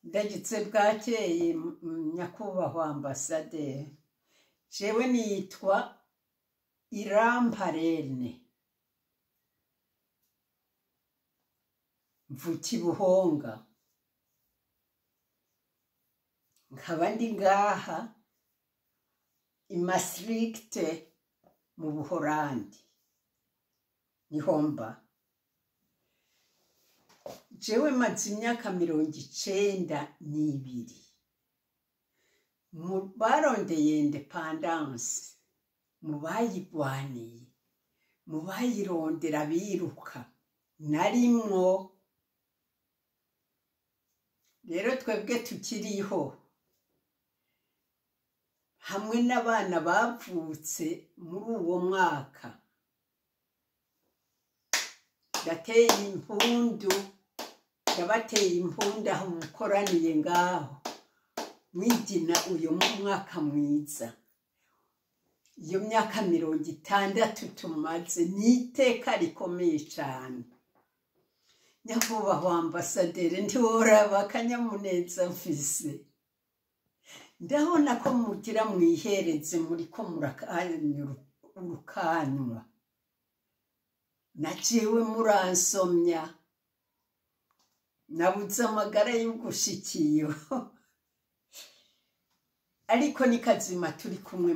Ndagitse bwakeye nyakubahwa ambasaderi, jewe nitwa Iramparene, mvuka i Buhonga, nkaba ndi ngaha i Maastricht mu Buholandi, niho mba. Jewe maze imyaka 92 mu barondeye independance, mu bayigwaniye, mu bayirondera biruka, narimwo. Rero twebwe tukiriho hamwe n'abana bavutse muri uwo mwaka, ndateye impundu, ndabateye impundu aho mukoraniye ngaho mwigina uyu mwaka mwiza. Iyo myaka 60 tumaze ni iteka rikomeye cane. Nyakubahwa ambasaderi, ntiworaba akanyamuneza mfise, ndabona ko mugira mwihereze muriko murakanya urukanwa, na jewe muransomya, nabuze amagara y'ugushikiyo, ariko ni kazima turi kumwe.